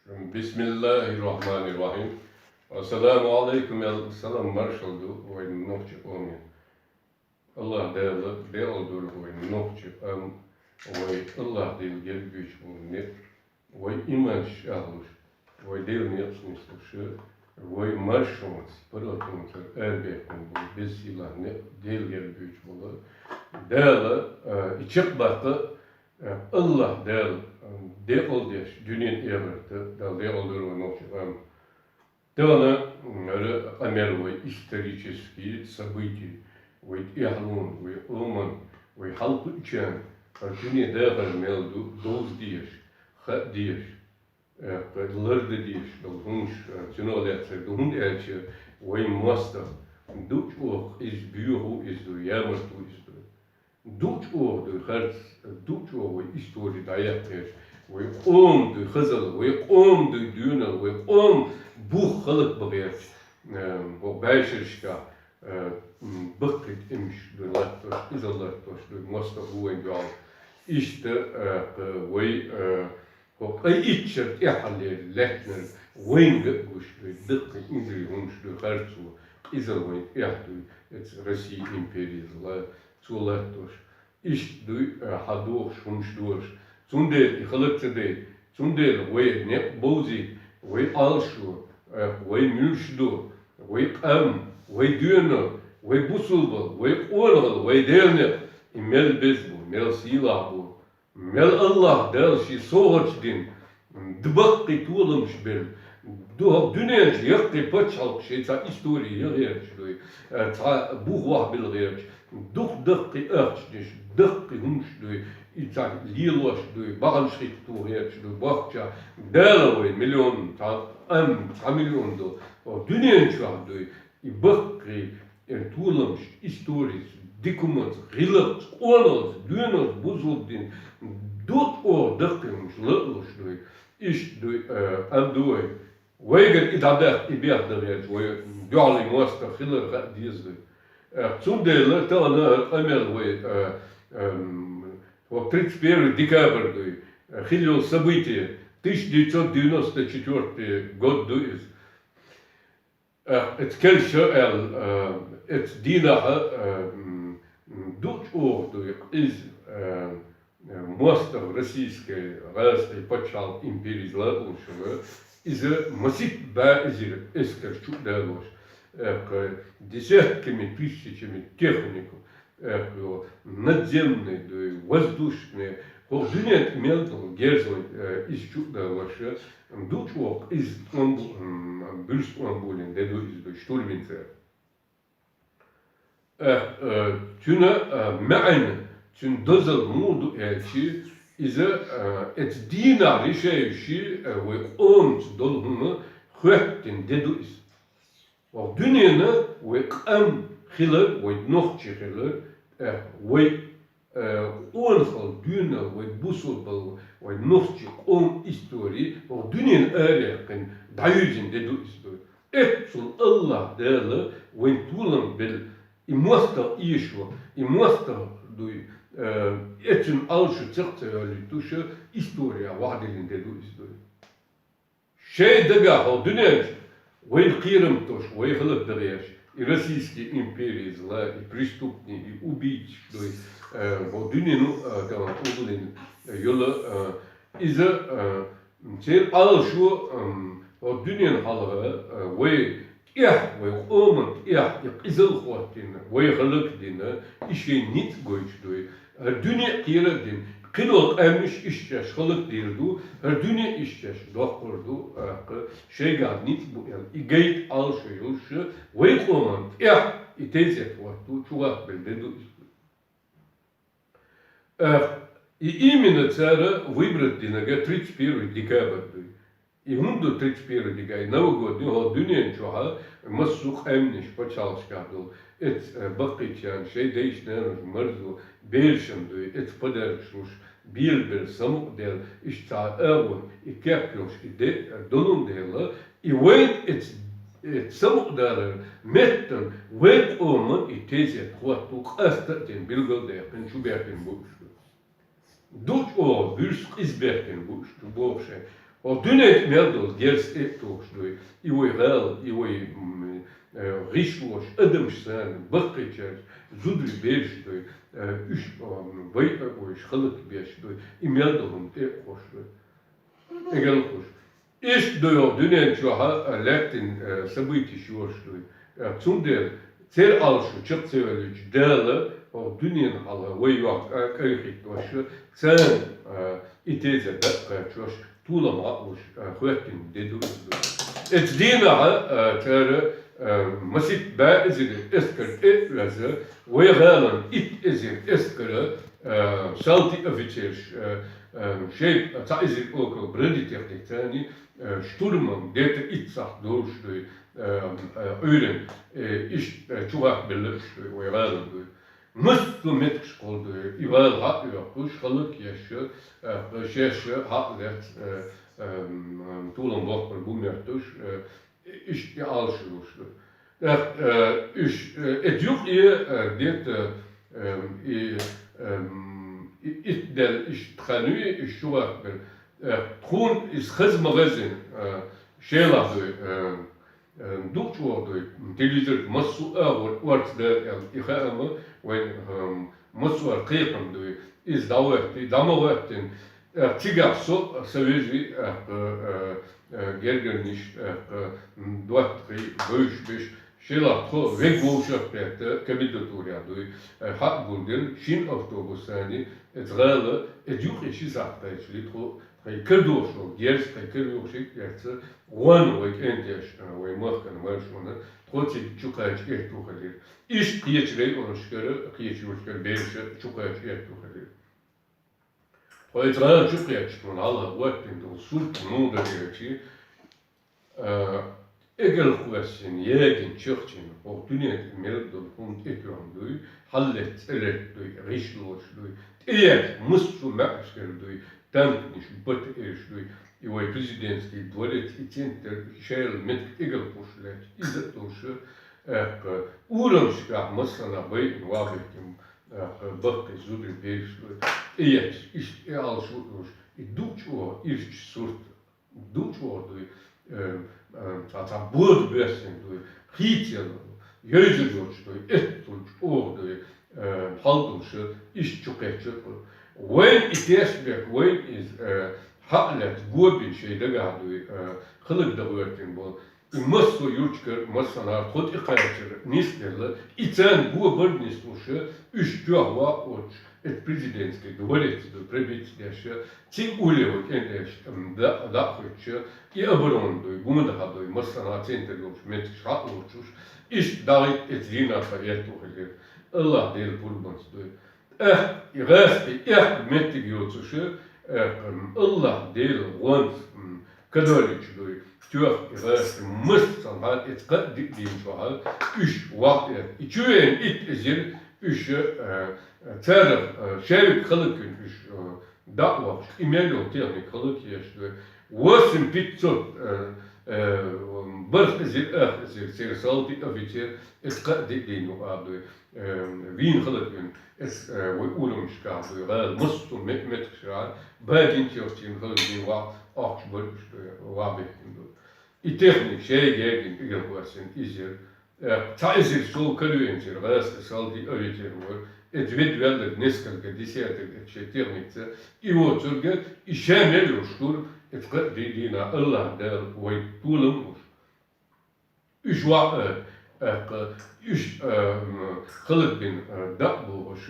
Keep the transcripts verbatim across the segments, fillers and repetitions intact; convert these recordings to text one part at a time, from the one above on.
بسم الله الرحمن الرحيم. السلام عليكم, аьлла, салам-маршалла ду вайн нохчийн къаман. АллахӀ Дала декъала дойла вайн нохчийн къам, вай АллахӀ Дала герга йича бола некъ, вай иман чӀоагӀлуш, вай Даьла некъаш нислуш, вай маршонца, паргӀатонца арабаьккха бола беза сийлахь некъ Дала герга йича бола. Дала, а, и чакхбаккха, а, АллахӀ Дала, а, декъала деш, дуьнен, эхарта Дала декъала дойла вай нохчийн къам. Тахан, м, ара къамаьл вай исторические события, вай тӀехьалон, вай къаман, вай хьалкхуьучарна, хӀара дуьне дахар мел ду, довза дезаш, хаа дезаш, э, ларда дезаш дола хӀумаш, э, цунах лаьцар ду, хӀунда аьлча вай моастагӀа ду чӀоагӀа къиза, боьха ва из ду, ямарта ва из ду. Ду чӀоагӀа ду харц, ду чӀоагӀа вай истори дӀаяккха гӀерташ, вай къам ду хазалла, вай къам ду доьналла, вай къам бух, хӀалакбаха гӀерташ, э, бо бӀаьшерашка, э, м, баккхий тӀемаш ду латтош, къиза латтош ду, моастагӀа ду вайна дуьхьал. Иштта, э, кхы вай, э, хӀокху ткъе итт шера тӀаьххьарлера лаьттанарг вайна ган а гуш ду, даккхий инзаре хӀумаш ду харцо, къизалла вайна тӀехь ду, эца Россин империяза ла-, цо латтош. Иштта ду, а, хьадохуш хӀумаш дош. Цундела и хӀалак ца дайта, цундела вай некъ бовзийта, вай Ӏалашо, а, вай муьлш ду, вай къам, вай доьналла, вай бусалбалла, вай къонахалла, вай Даьла некъ, и мел беза бу, мел сийлахь бу. Мел АллахӀ Дала шен совгӀаташ дина, дукха баккхий толамаш белла, дукха дуьнен чу яккхий пачхьалкхаш шайца истори яха гӀерташ ду, э, цхьа бух вахьа билла гӀерташ, дукха даккхий ахчанаш, даккхий хӀумаш ду, и цхьа лелош ду, бахьанаш хӀитта тоха гӀерташ ду, бохча Дала вай миллион, цхьа къам, цхьа миллион ду, дуьнен чохь ду, и баккхий, э, толамаш, историс, дика хӀуманца, гӀиллакхца, къонахаллица, доьналлица, бусалба дин, ду чӀоагӀа даккхий хӀумаш ла а луш ду вай. Иштта ду, э, къам ду вай. Вайгара и дӀадаккха, и беха дан гӀерташ, вай дуьхьал и моастагӀа хилар хаа деза ду. Э, цундела тахана хӀара къамел вай, э, эм, вот тридцать первый декабрь ду, э, хилла йолу событие, тысяча девятьсот девяносто четвёртый год ду иза. Э, эца кхел ша аьлла, э, эца дийнахь, э, м, м, ду чӀогӀа ду и къиза, э, э, моастагӀа российский, гӀазкхийн пачхьалкх империяза ла а луш хилла, иза масийтта бӀе эзар эскар чу а далош, э, кхы десятками тысячами технику, э, кхы надземный дуй, воздушный, хӀокху дуьнен тӀе мел долу герз вай, э, иза чу а далош, ду чӀогӀа къиза тӀом бу-, м, буьрса тӀом булина де ду иза дуй, штурмин цӀе. Э, э, цуьнан, э, маьӀна, цуьнан дозалла муха ду аьлча, иза, э, эца дийнахь решающий, э, вай къомаца долу хӀума хӀоьттина де ду иза. Вай дуьненан вай къам хилар, вай нохчий хилар, тӀаккха вай, э, къонахалла, доьналла, вай бусалбалла, вай нохчий къоман истори вай дуьненан арахь кхин дӀаюьзина де ду иза дуй. Эццул АллахӀ Дала вайн толам белла, и моастагӀа эшо, и моастагӀа дуй, э, эццун Ӏалашо цхьаъ ца йолуьйтуш, история вахьа диллина де ду иза дуй. Шайн дагахь хӀокху дуьнен чу вайна кхерам тосуш, вай хӀаллакдан гӀерташ, и Российский империяза ла, и преступник, и убийцаш дуй, э, хӀокху дуьнено, э, тахана тӀулгӀина йолу, э, иза, э, церан Ӏалашо, м, хӀокху дуьненан хьалха, э, вай тӀехь, вай къоман тӀехь и къизалла хӀоттийна, вай хӀаллакдина, и шайн ницкъ гойтуш дуй. ХӀара дуьне а кхера а дина, кхидолу къаьмнаш иштта шаьш хӀаллакдийр ду, хӀара дуьне а иштта шаьш доккхур ду, тӀаккха шайгахь ницкъ бу аьлла, и гайта Ӏалашо йолуш, вай къоман тӀехь и тезет хӀотто чугӀатбелла де ду иза. Эх, и именно цара выбрать динарг тридцать первый декабрь дуй. И хӀунда ду тридцать первый декабрь, новогодний, хӀокху дуьнен чохь массо а къаьмнаш, пачхьалкхашкахь долу, эца, э, баккхийчарна шайн дайша-наноша марзо, берашна дуй, эца подаркаш луш, бела-бела самукъадаьлла, иштта цхьа агӀо, и кеп йолуш, и де, э, долун дела, и вайн эца, эца самукъадалар меттан вайн къоман и тезет хӀотто къаста а дина, билгалдаьккхина, чубаьккхина бу уьш. Ду чӀогӀа буьрса къиза баьхкина бу уьш ду боху шайн. ХӀокху дуьнен тӀе мел долу герз тӀе а тухуш дуй, и вай гӀала, и вай, м, э, гӀишлош, адамаш санна, баккхийчаьрца, зударий бераш дуй, э, уьш, м, вай а вайш хӀаллакбеш дуй, и мел долу хӀума тӀе а хууш дуй. Эгелхуш. Иштта дуй хӀокху дуьнен чохь а лаьттина, э, событеш йоцуш дуй. Э, цундела церан Ӏалашо чекх ца веллачу Дала хӀокху дуьненан хьалха вай йохка кӀайхӀиттош, царна, э, и тезар дакъа кхачош, толам хьаалуш, э, хӀоьттина де ду иза дуй. Оцу дийнахь а, э, цара, э, масийтта бӀе эзар эскар тӀе а веза, вай гӀалин итт эзар эскар, э, салти офицераш, э, э, шайба цхьа эзар около бронетехника царна, э, штурмом где-то итт сахьт долуш дуй, э, э, Ӏуьйранна, э, иштта, э, чугӀатбелла уьш дуй, вай гӀалин дуй. Массо а меттигаш кхолла дуй, и гӀала хьа а йоккхуш, хӀаллакъеш, э, шаьш хьа а лаьцна, э, э, м, толам боккхур бу моьттуш, э, иштта и Ӏалашо йолуш ду. ТӀаккха, э, уьш, э, эца юкъе, э, где-то, э, и, э, и итт даьлла иштта хан юй, уьш чугӀатбелла. Э, тхуна иза хаза ма хезна, э, шелахь дуй, э, э, дукха чӀогӀа дуй, телевизор массо а агӀор орца дара аьлла, и хаам вайн, э, массо а кхайкхам дуй, иза дӀахӀоьттий, дӀа ма хӀоьттина. Э, цигахь со, сан вежарий, э, э, э, гергарниш, э, э, м, доттагӀий, бевзаш берш, шелахь тхо вега вовшах а кхетта, комендатурехь дуй, э, хьа а гулделла, шина автобус санна, эца гӀала, эца юкъе ши сахьт кхаьччалц тхо, тхайн кара дохуш долу герз, тхайн кара юхашиг а эцна, гӀоьнна вай кӀентий, э, вай махкана маршонан, тхо цига чу кхача аьтту хилира. Иштта кхечу районашкара, кхечу юьрташкара бераш а чу кхача аьтту хилира. Тхо эца гӀала чу кхаьчча, хьуна хьалха хӀоттийна долу сурт муха дара аьлча, а, эгала кхоьссина, ягийна, чехчийна, хӀокху дуьнен тӀе мел долу хӀума тӀетоьхна дуй, хьаллетта, цӀе летта дуй, гӀишлош дуй, тӀеэцна массо а маьӀаш хир дуй, танканаш, БТР-ш дуй, и вай президентский дворец, и центр, шайла меттиг эгала кхуьссуш лаьтташ, иза а долуш, аьлла, урамашкахь массанхьа байина вахийтина, аьлла, баккхий зударий бераш дуй, тӀеэцна, иштта и Ӏалашо а йолуш, и дукха чӀогӀа ирча сурт, дукха чӀогӀа дуй, э, э, цхьа, цхьа бода боьссина дуй, хийцаелла, йовзар йоцуш дуй, эццул чӀогӀа дуй, э, хьал долуш, иштта чу кхаьчча а. Вайн и тешнабехк, вайн иза, э, хьа а лаьцна, го бина шайн дагахь дуй, э, хӀаллакдан гӀоьртина болу. И массо а юьрташкара, массанхьара тхо тӀекхачар нисделла, и царна го бар нислуш, уьш тоьхна ваккха оццуш, эца президентский дворец ду, пробиться деш, цига уллера вай кӀентий, м, дӀа, дӀа а хӀуьттуш, и оборона дуй, гонахьа дуй, массанхьа центр йолчу меттигаш хьа а лоцуш, иштта дӀахӀитта эца дийнахь тхан аьтту хилира. АллахӀ Делан пурбанца дуй. Эх, и гӀазкхий, эх, меттиг йоцуш, эх, м, АллахӀ Делан гӀонца, м, кадолича дуй, тоьхна и гӀазкхий массанхьа эца кхаа-диъ дийнна чохь уьш вахтера. И чу веана итт эзар уьш, э, царах, э, шаьвиг хӀаллаквина уьш, э, дӀа а вахча, и мел йолу техника хӀаллакъеш дуй. Восемь пятьсот, э, э, бархӀ эзар, ах эзар церан салти офицер эца кхаа-диъ дийнна юкъахь дуй, э, вийна хӀаллаквина. Эца, э, вай урамашкахь дуй, гӀала массо а ме-, меттигашкахь, бадин чохь цхьаьна хӀаллакдина вахь, ахча баргаш дуй, вахь беттина дуй. И техника шайга ягийна, эгала кхоьссина иза яра. Э, цхьа эзар сов каравенцара гӀазкхий салти офицер вара, эца ведда ваьлларг несколько десяток эца шайн техникаца, и воцург, и ша мел йолуш тур, эца кхаа-диъ дийнахь АллахӀ Дала вай толам луш. Уьш ваха, э, э, уьш, э, м, хӀаллакбина, э, дӀа а бохуш,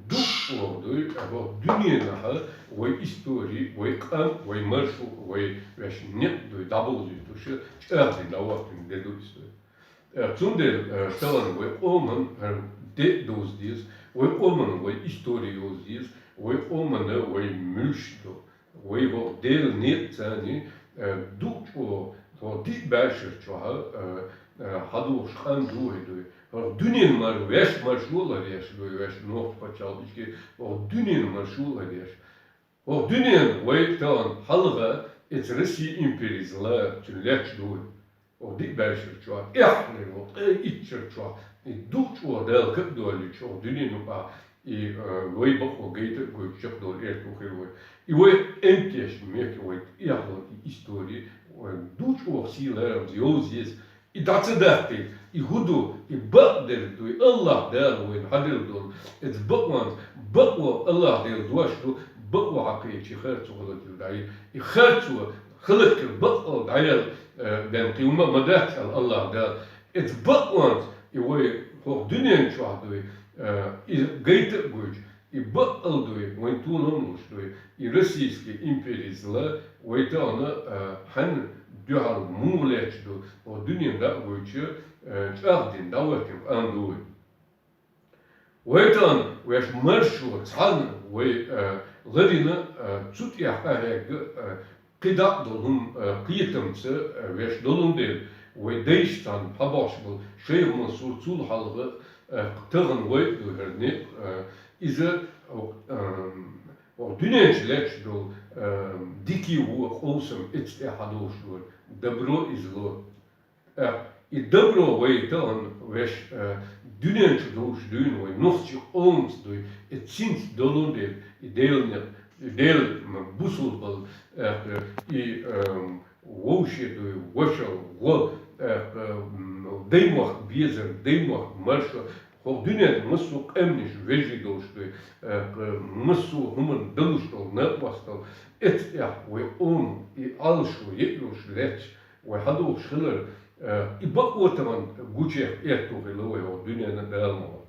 дукха чӀогӀа дуй, э, хӀокху дуьненахь вай истори, вай къам, вай маршо, вай ваьш некъ дуй, дӀабовзуьйтуш, чӀагӀдина дӀахӀоттийна де ду иза дуй. Э, цундела, э, тахана вай къоман, э, де а довза деза, вай къоман вай истори йовза деза, вай къоман вай муьлш ду. Вай боху Делан некъа царний, э, дукха чӀогӀа, хӀокху диъ бӀешар чохь, э, э, хьадогӀуш къам ду вай дуй. ХӀокху дуьненан мар-, ваьш маршо а ларъеш дуй, ваьш нохчийн пачхьалкхашкара, хӀокху дуьненан маршо а ларъеш. ХӀокху дуьненан вай тахана хьалха эца Россин империца ла цуьнан лаьтташ ду вай. ХӀокху диъ бӀешар чохь, эхь хир ваху, ткъе итт шар чохь, и дукха чӀогӀа Дала кадолийча хӀокху дуьненан юкъахь, И, э, вай бакъо гайта а гойтуш чакхдовла аьттув хир вай. И вай эмтеш мехка вай тӀехьа и истори, вай дувцаш оха сий ларамза йовза еза. И дӀа ца дахкийта, и хӀу ду, и бакъдерг ду, и АллахӀ Дала вайна хьаделла долу. Эца бакъонца, бакъо АллахӀ Дала дош ду, бакъо хьакхечи харцо хӀаллакьйилла дӀайи. И харцо хӀаллакьйилла бакъо дӀаяла, э, бен кхин хӀума а ма дац аьлла АллахӀ Дала. Эца бакъонца и вай хӀокху дуьнен чохь дуй, э, и гайта а гойтуш, и бакъал дуй, вайн толам луш дуй, и российский империзла вай тахана, э, хьанна дуьхьал муха летташ ду, хӀокху дуьнен дӀа а гойтуш, э, чӀагӀдина дӀахӀоттийна къам ду вай. Вай тахана веш маршо цхьана вай, э, ларина, э, цу тӀехь къахьегга, э, кхидӀа а долу хӀума, э, кхетамца, э, веш долун дела, вай дайша цхьана хьабохуш болу шайх Мансур цул хьалха, э, тахана вай а ду хӀара некъ, э, иза, э, э, дуьнен чу летташ долу, э, дикий вон къовсам эца тӀехь хьадолуш долу, добро и зло. Э, и добро вай тахана веш, э, дуьнен чу долуш дуьйна вай нохчи къомаца дуй, и цинца долун дела, и Делан некъ, и Делан бусулбал, э, и, э, вовше дуй, ваша, гӀо, э, м, даймохк безар, даймохк марша, хӀокху дуьнен массо а къаьмнаш вежарий долуш дуй, э, массо а хӀуманна далуш долу накъостал, эца тӀехь вай къоман и Ӏалашо, еъ йолуш летташ, вай хьадохуш хилар, э, и бакъо тахана гучех аьтту хилла вай хӀокху дуьненна Дала ма ван.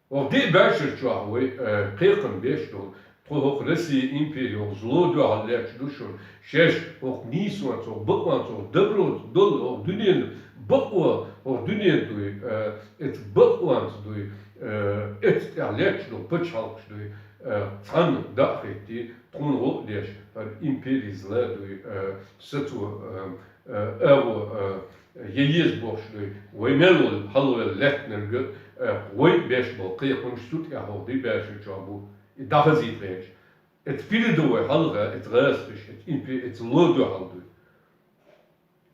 ХӀокху диъ бӀешар чохь вай, э, кхайкхам беш долу, тхо хӀокху Россия импери хӀокху зло дуьхьал летташ ду шуна, шаьш хӀокху нийсонца, хӀокху бакъонца, хӀокху доброца долу хӀокху дуьненна бакъо, хӀокху дуьненна дуй, э, эца бакъонца дуй, э, эца тӀехь летташ долу пачхьалкхаш дуй, э, цхьанна дӀа а хӀиттий, тхуна гӀо а деш, хӀара импери зла дуй, э, сацо, э, э, агӀо, э, я еза бохуш дуй, вай мел волу хьалавелла лаьттинарг, э, вай беш болу кхайкхамаш цу тӀехь хӀокху диъ бӀешар чохь бу, и дӀахазийта гӀерташ. Эца передовой хьалха, эца гӀазкхаш, эца импе-, эца ло дуьхьал дуй.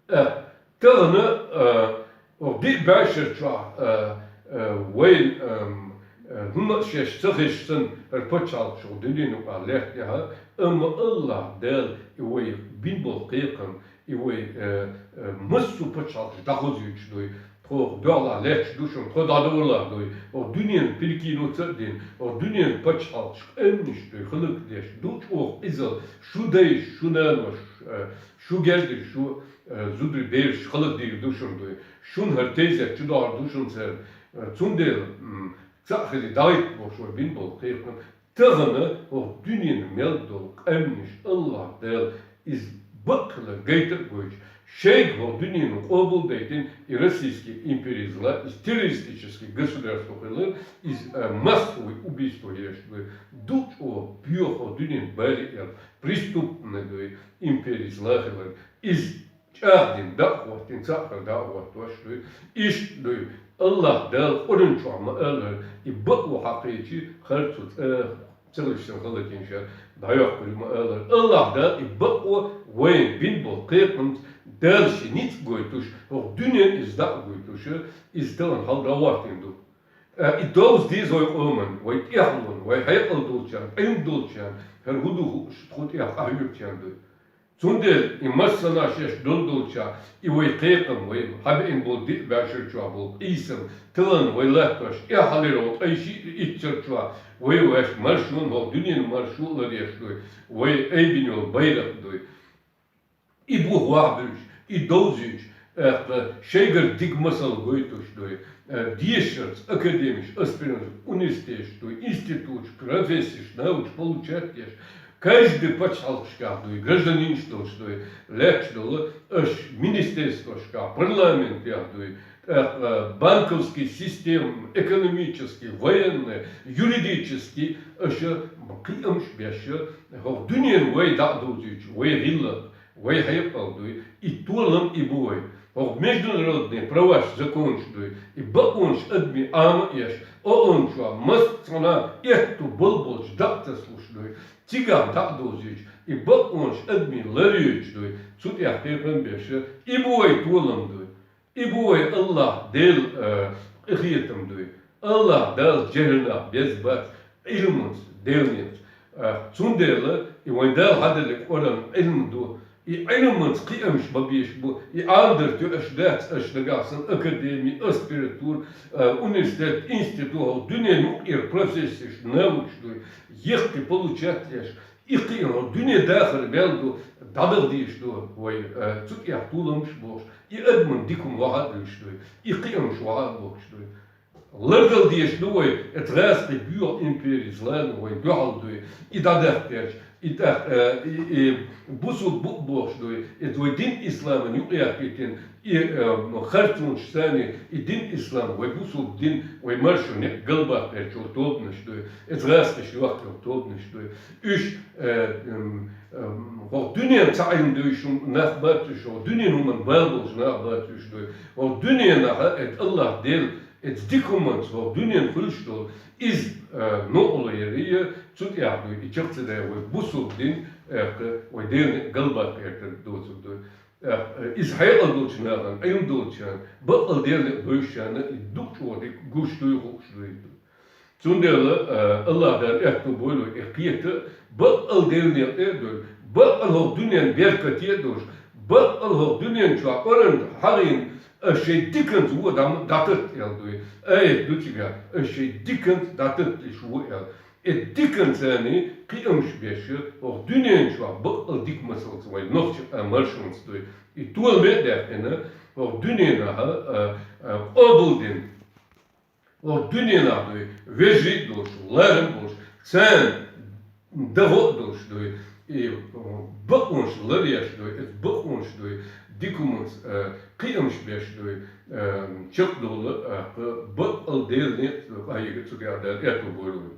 Э, тахана, э, хӀокху диъ бӀешар чохь, э, э, вайн, эм, э, хӀума а шаьш ца хезаш санна, хӀара пачхьалкхаш хӀокху дуьненан юкъахь лаьттинехь, амма АллахӀ Дала и вай бина болу кхайкхам, и вай, э, э, массо а пачхьалкхаш дӀахозуьйтуш дуй, тхо хӀокху дуьхьалахь летташ ду шуна, тхо дӀадолалахь дуй, хӀокху дуьненан пилкиноца а дина, хӀокху дуьненан пачхьалкхаш къаьмнаш дуй, хӀаллакдеш, дукха оха къизалла, шу дайша, шу наноша, э, шу гергарш, шу, э, зударий, бераш хӀаллакдийр ду шуна дуй. Шуна хӀара тезет чудохьур ду шуна церан. Э, цундела, м, цхьаъ хили дӀахӀитта бохуш вай бина болу кхайкхам. Тахана хӀокху дуьненан мел долу къаьмнаш АллахӀ Дала иза бакъ хилар гайта а гойтуш, шайга хӀокху дуьненан къобал дайтина и российский империзла, иза террористический государство хилар, иза, э, массовый убийство еш дуй, дукха оха боьха хӀокху дуьненан бари эр, преступный дуй, империзла хилар, иза чӀагӀдина дӀа а хӀоттийна, цхьаъ хила дӀа а хӀоттош дуй. Иштта дуй, АллахӀ Дала Къуръан чохь ма-аллара, и бакъо хьакхечи, харцо цӀа ца хилча санна хӀаллакйина ша дӀайоккхур ю ма-аллара. АллахӀ Дала и бакъо вайна бина болу кхайкхамца Дала шен ницкъ гойтуш, хӀокху дуьненна иза дӀа а гойтуш, иза тахана хьал дӀахӀоттийна ду. Э, и довза деза вай къоман, вай тӀехьалон, вай хьекъал долчарна, Ӏилма долчарна, хӀара хӀу ду хууш, тху тӀехь къахьоьгучарна дуй. Цундела и массанхьа шаьш дол долчохь, и вай кхайкхам, вай хьабеана болу диъ бӀешар чохь болу къийсам, тахана вай латтош, тӀаьххьалера вай ткъе шиъ итт шар чохь, вай ваьш маршонан, хӀокху дуьненан маршо а ларъеш дуй, вай айбина йолу байракх дуй. И бух вахь буьллуш, и довзуьйтуш, тӀаккха шайгара дика масал гойтуш дуй, э, дешарца, академиш, аспирантура, университеташ дуй, институташ, профессеш, науча получать деш, каждый пачхьалкхашкахь дуй, гражданинаш долуш дуй, лаьтташ долу, аша министерствошкахь, парламентехь дуй, тӀаккха банковский система, экономический, военный, юридический, аша кхиамаш беш, хӀокху дуьненна вай дӀа а довзуьйтуш, вай гӀиллакх, вай хьекъал дуй, и толам и бу вай. ХӀокху международный праваш, законаш дуй, и бакъонаш адамийн Ӏама а еш, ООН чохь массо а цхьана этту болу болчу дӀа а тасалуш дуй, цигахь дӀа а довзуьйтуш, и бакъонаш адамийн ларъюьйтуш дуй, цу тӀехь кхайкхам беш, и бу вай толам дуй. И бу вай АллахӀ Дела, э, къинхетам дуй. АллахӀ Дала жегьил нах беза бац Ӏилманца, Деланца. А, цундела и вайн Дала хьаделла Къуръан Ӏилма ду. И Ӏилманца кхиамаш бабеш бу. И Ӏаламдар тоъаш дац, аша нагахь санна академи, аспирантура, а, университет, институт, хӀокху дуьненан юкъера профессеш, наукаш ду. Яккхий получать еш. И кхиам хӀокху дуьнен дахар мел ду, дӀадаха дезаш ду вай, а, цу тӀехь толамаш бохуш. И адаман дика хӀума вахьа а дуьйш ду. И кхиамаш вахьа а бохуш ду. Лардала дезаш ду вай, эцу гӀазкхийн боьха импери злана вайн дуьхьал дуй, и дӀадахкхетча, и тӀаккха, э, и, и бусулба бу а бохуш дуй, эцу вай дин исламан юкъаяхкийтина, и, э, харцонаш санна, и дин ислам, вай бусулба дин, вай маршо некъ галбаккхийчу тобанаш дуй, эцу гӀазкхаша йохкайо тобанаш дуй. Уьш, э, эм, эм, хӀокху дуьненан цхьа Ӏилма девзаш нах бац уьш, хӀокху дуьненан хӀуманна бала болуш нах бац уьш дуй. ХӀокху дуьненахь, эцу АллахӀ Дела, эцу дика хӀуманца хӀокху дуьненан хуьлуш долу, иза, а, новкъарло ярий, цу тӀехь дуй, и чекх ца дай вай бусулба дин, а, вай Делан галбаккхийта доцург дуй. А, иза хьекъал долчу нахана, Ӏилма долчарна, баккъал Делан некъ бевзачарна и дукха чӀогӀа дика гуш дуй, хууш дуй. Цундела, а, АллахӀ Дала аьтто бойла вай, и кхета, баккъал Делан некъ а дуй, баккъал хӀокху дуьненан беркате а долуш, баккъал хӀокху дуьнен чохь Къуръан хьахийна, аша шайн диканца вон дӀа-, дӀататта аьлла дуй. Аят ду цигахь, аша шайн диканца дӀататта аша вон аьлла. И диканца царний кхиамаш беш, хӀокху дуьнен чохь баккъал дика масалца вайн нохчийн а маршонца дуй. И толаме а даьккхина, хӀокху дуьненахь, а, а, къобалдина. ХӀокху дуьненахь дуй, вежарий а долуш, ларам а болуш, царна дагӀо а долуш дуй, и бакъонаш ларъеш дуй, эцу бакъонаш дуй, дика хӀуманца, а, кхиамаш беш дуй, а, чекхдовла, а, баккъал Делан некъ а хьайга цу тӀехь Дала аьтто бойла вай.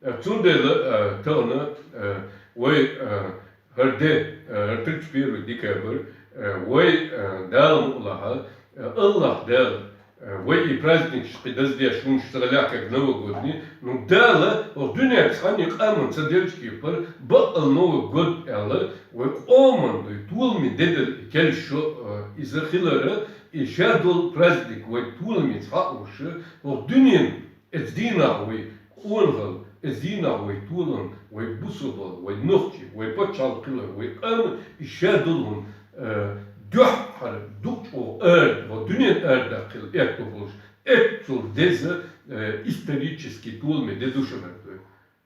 Э, цундела, э, тахана, э, вай, э, хӀара де, э, хӀара тридцать первый декабрь, э, вай, э, Дала мукъалахь, э, АллахӀ Дала, э, вай и праздникаш кхин даздеш хӀумаш ца лаьхкаг новогодний, ну, Дала, хӀокху дуьненчу цхьанне къаман ца делча кепара, баккъал Новый год аьлла, вай къоман дуй, толаме де дала и кхеллаш шо, э, иза хилара, и ша долу праздник вай толаме цхьаъ луш, хӀокху дуьненан Эцу дийнахь вай къонахалла, эцу дийнахь вай толам, вай бусалбалла, вай нохчий, вай пачхьалкх хилар, вай къам, и ша долу хӀума, э, дуьххьара дукха чӀогӀа ара, хӀокху дуьненан арадаккха хила аьтто болуш, эццул деза, э, исторический толаме де ду шуна дуй.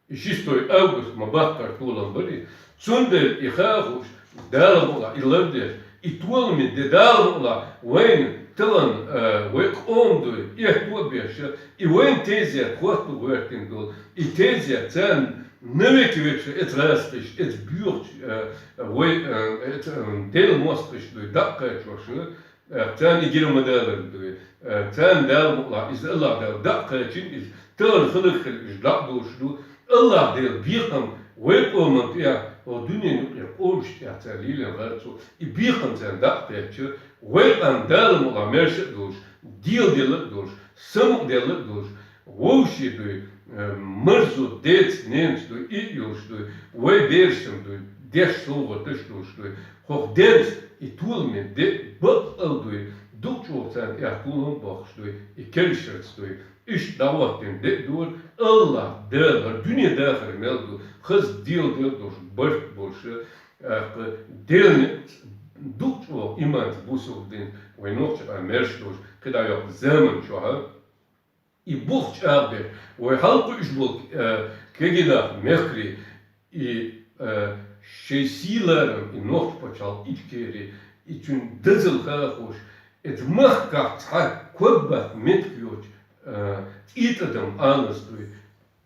И шестой август ма баккхара толам бара и, цундела и хаа хууш, Дала мукъалахь и лардеш, и толаме де Дала мукъалахь вайна тахана, э, вай къоман дуй, эхь а беш, и вайна тезет хӀотто гӀоьртина долу, и тезет царна навеки веча эцу гӀазкхаша, эцу боьхачу, э, вай, э, эцу, э, Делан мостагӀаша дуй, дӀа а кхачош, э, царна и гира ма далар дуй, э, царна Дала мукъалахь, иза АллахӀ Дала дӀа а кхачийна иза, тахана хиларх хила уьш дӀа а долуш ду, АллахӀ Делан бекхам вай къоман тӀехь, хӀокху дуьненан юкъера къомаш тӀехь цара лелийна гӀар цо, и бекхам царна дӀа а кхаьчча, вай къам Дала мукъалахь маьрша а долуш, дела делла а долуш, самукъаделла а долуш, вовшийн дуй, э, марзо деца, ненаца дуй, и а йолуш дуй, вай берашна дуй, деш совгӀаташ а долуш дуй, хӀокху денца и толаме де баккъал дуй, дукха чӀогӀа царна тӀехь толам а боккхуш дуй, и кхеллашарца дуй, иштта дӀахӀоттийна де а дора, АллахӀ Дала хӀара дуьне дахар мел ду, хаза дела делла а долуш, барт а болуш, тӀаккха Делан некъаца дукха чӀогӀа иманца бусалба динца вай нохчийн къам маьрша долуш, кхидӀа йоккху заман чохь, и бух чӀагӀбеш, вай хьалакхуьуш болу, э, кегий нах, мехкарий, и, э, шайн сий-ларам, и нохчийн пачхьалкх Ичкери, и цуьнан дозалла хаа хууш, эцу махкахь цхьа ког баккха меттиг йоцу, э, цӀийта адам Ӏанас дуй.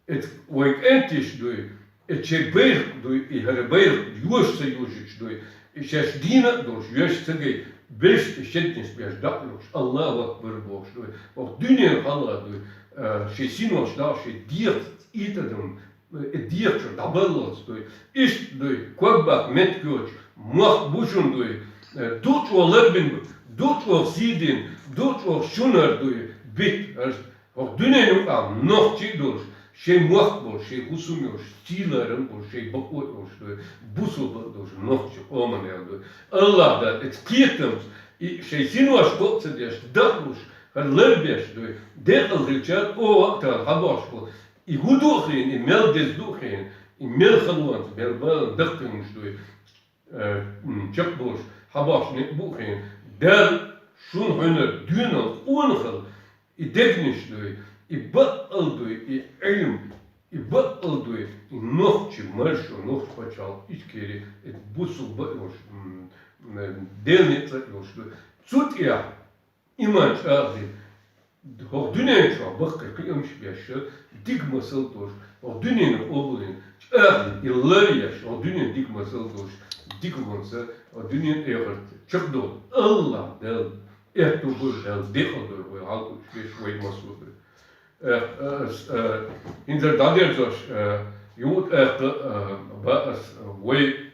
Эцу вайн кӀенташа дуй, эцу шайн байракх дуй, и хӀара байракх йоша ца йожуьйтуш дуй, и шаьш дийна а долуш, йоьш ца гай, берш и шеднаш беш дӀа а луш, Аллаху акбар бохуш дуй, хӀокху дуьненан хьалха дуй, а, шайн синош дӀа а, шайн дегӀаца цӀийта адам, э, дегӀа чуьра дӀабаллалц дуй. Иштта дуй, ког баккха меттиг йоцуш, мохк бу шуна дуй, э, дукха чӀогӀа ларбина, дукха чӀогӀа сий дина, дукха чӀогӀа шунара дуй, битта хӀорш. ХӀокху дуьненан юкъахь нохчий а долуш, шайн мохк болуш, шайн хӀусам йолуш, сий-ларам болуш, шайн бакъо а йолуш дуй, бусалба а долуш, нохчийн къоман аьлла дуй. Аллаху Дала эцу кхетамца, и шайн синош кхоъ ца деш, дакъалуш, хӀара лар беш дуй, декъал хилча, оха а тахана хьабош бу. И хӀу ду а хин, и мел деза ду а хин, и мел халонца, мел балан даккхинуш дуй, э, м, чакхболуш, хьабош некъ бу а хин. Дала шун хьуьнар дуьйнал къонахал, и дегнаш дуй, и бакъал дуй, и Ӏилм, и бакъал дуй, и нохчи маршо, нохчи пачхьалкх Ичкери, и бусулба йолуш, м, м, Делан ницкъ а йолуш дуй. Цу тӀехь иман чӀагӀдина, хӀокху дуьнен чохь баккхий кхиамаш а беш, дика масал а долуш, хӀокху дуьненан къобалдина, чӀагӀдина, и лар а еш, хӀокху дуьненан дика масал а долуш, дика хӀуманца, хӀокху дуьненан эхарт чекхдолу. АллахӀ Дала аьтто бойла, Дала декъал дойла вай хьалкхуьуш берш, вай массо а. Э, э, ас, э, хӀинца дӀадерзош, э, юха тӀаккха, э, бан ас, э, вай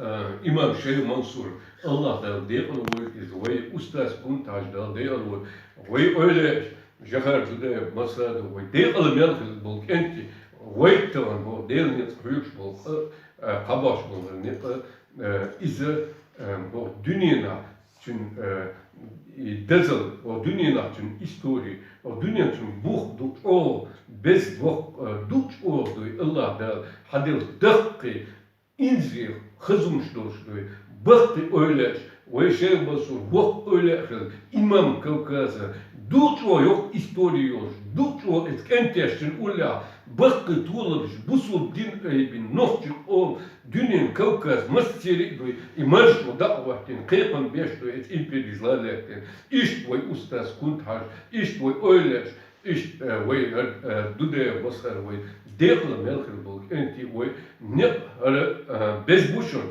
Э, имам Шайх Мансур, АллахӀ Дала декъала войла иза, вай устаз Кунта-Хьаьжа, Дала декъала войла, вай ойла а, Жохар Дудаев Масхадов, вай декъала мел хилла болу кӀентий, вай тахана боху Делан ницкъ хьоьгуш болу къа, э, кхабош болу некъ, э, иза, э, боху дуьненахь цуьнан, э, и дазал, боху дуьненахь цуьнан истори, боху дуьненахь цуьнан бух ду чӀогӀа беза, боху, э, ду чӀогӀа дуй, АллахӀ Дала хьан делла даккхий, инзаре хаза хӀумаш долуш дуй, баккхий ойла а, вай Шайх Мансур воккха ойла а хилла, имам Кавказа, ду чӀогӀа йоккха истори йолуш, ду чӀогӀа иза кӀентешна уллехь, баккхий толабаш, бусулба дин айбина, нохчийн къоман, дуьненан Кавказ, массеран а дуй, и маршо дӀа а хӀоттийна, кхайкхам беш дуй, иза империяза ла а лаьттина. Иштта вай устаз Кунта-Хьаьжа, иштта вай ойла а, Иштта, э, вай, э, э, Дудаев Масхар вай декъала мел хир болу кӀентий вай некъ хӀара, э, беза бу шуна.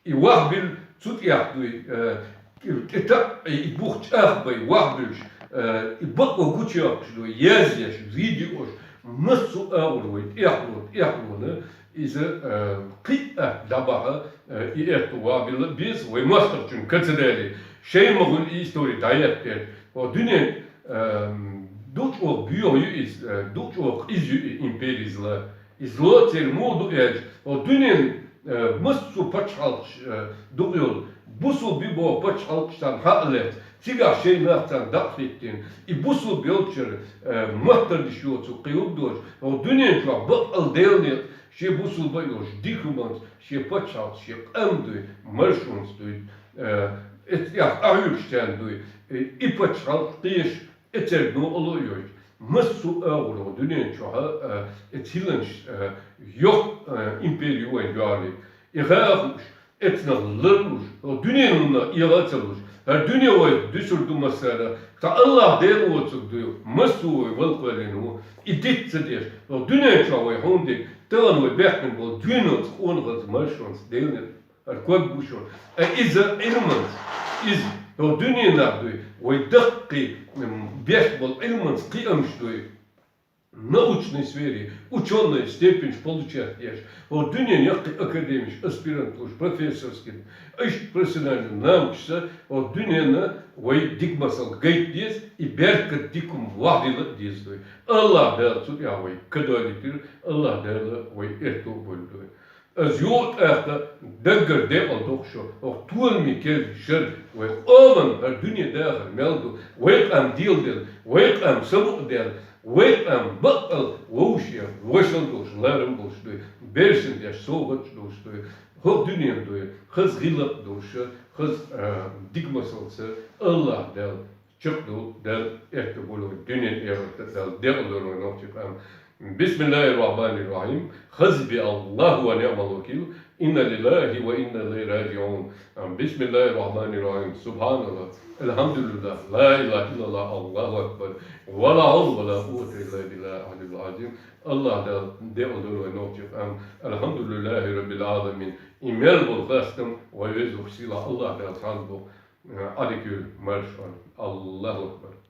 И вахбилла цу тӀехь дуй, э, кӀи-, кӀита а, и бух чӀагӀбай вахбуьлуш, э, и бакъо гучуйоккхуш дуй, язъеш, видеош, массо а агӀор вай тӀехьло, тӀехьлона, иза, э, кхин а атта дӀабаха, э, и аьтто вахбилла а беза, вай мостагӀчун ка ца далий, шайн ма хуьлу и истори дӀаеттера. Хьо дуьнен Эм, ду чӀогӀа боьха ю иза, э, ду чӀогӀа къиза ю и империяза ла. Иза ло церан муха ду аьлча, хӀо дуьненан, э, массо а пачхьалкхаш, э, дукха йолу, бусулба боху пачхьалкхаш царна хьа а лаьцна, цигахь шайн нах царна дӀа а хӀиттина, и бусулба йолчара, э, маттардаш йоцург кхин хӀума доцуш, хӀо дуьнен чохь бакъал Делан некъ, шен бусулба а йолуш, дика хӀуманца, шен пачхьалкх, шен къам дуй, маршонца дуй, э, эццехь къахьоьгуш царна дуй, э, и пачхьалкх кхеш, Эцерг новкъарло а йойтуш, массо а агӀор ву дуьнен чохь а, э, эца хӀилланаш, э, йоккха, э, импери ю вайн дуьхьал. И хаа хууш, эцнах ларлуш, хӀо дуьненна эгӀа а ца луш, хӀара дуьне вай дуьсур ду массара, цхьа АллахӀ Дела воцург ду, массо а вай вала кхоьллина ву, и диц ца деш, хӀо дуьнен чохь вай хьуна дерг, тахана вай баьхкина болу доьналца, къонахалца, маршонца, Делан ХӀара ког бу шуна. Э, иза Ӏилманца, иза, хӀо дуьненахь дуй, вай даккхий, м, беш болу Ӏилманца кхиамаш дуй. Научной сфере, учёная степеньш получать деш. ХӀо дуьненан яккхий академиш, аспирантуш, профессорский, иштта профессиональный наукашца, хӀо дуьненна вай дика масал гайта деза, и беркат дика хӀума вахьдила а деза дуй. АллахӀ Дала цу тӀехь вай кадолитира, АллахӀ Дала вай эрто а бойла дуй. Ас юха а тӀаккха даггара декъала доху шо, хӀокху толамийн кегийчу шарахь вай къоман хӀара дуьне дахар мел ду, вай къам деладелла, вай къам самукъадаьлла, вай къам баккъал вовшех вошалла долуш, ларам болуш дуй, бершина деш совгӀаташ долуш дуй, хӀокху дуьненан дуй, хаза гӀиллакх долуш, хаза, а, дика масалца АллахӀ Дала чекхдолу Дала, аьтто болу дуьнен, эхартан Дала декъала дойла вайн нохчийн къам. بسم الله الرحمن الرحيم. حسبي الله ونعم الوكيل. إنا لله وإنا إليه راجعون. بسم الله الرحمن الرحيم. سبحان الله. الحمد لله. لا إله إلا الله. الله أكبر. ولا حول ولا قوة إلا بالله العلي العظيم. АллахӀ Дала декъала дойла вайн нохчийн къам. الحمد لله رب العالمين. И мел болу хастам вайн Везачу Сийлахь АллахӀ Далла хьалха бу. Ӏадика йойла, марша Ӏойла. АллахӀу акбар.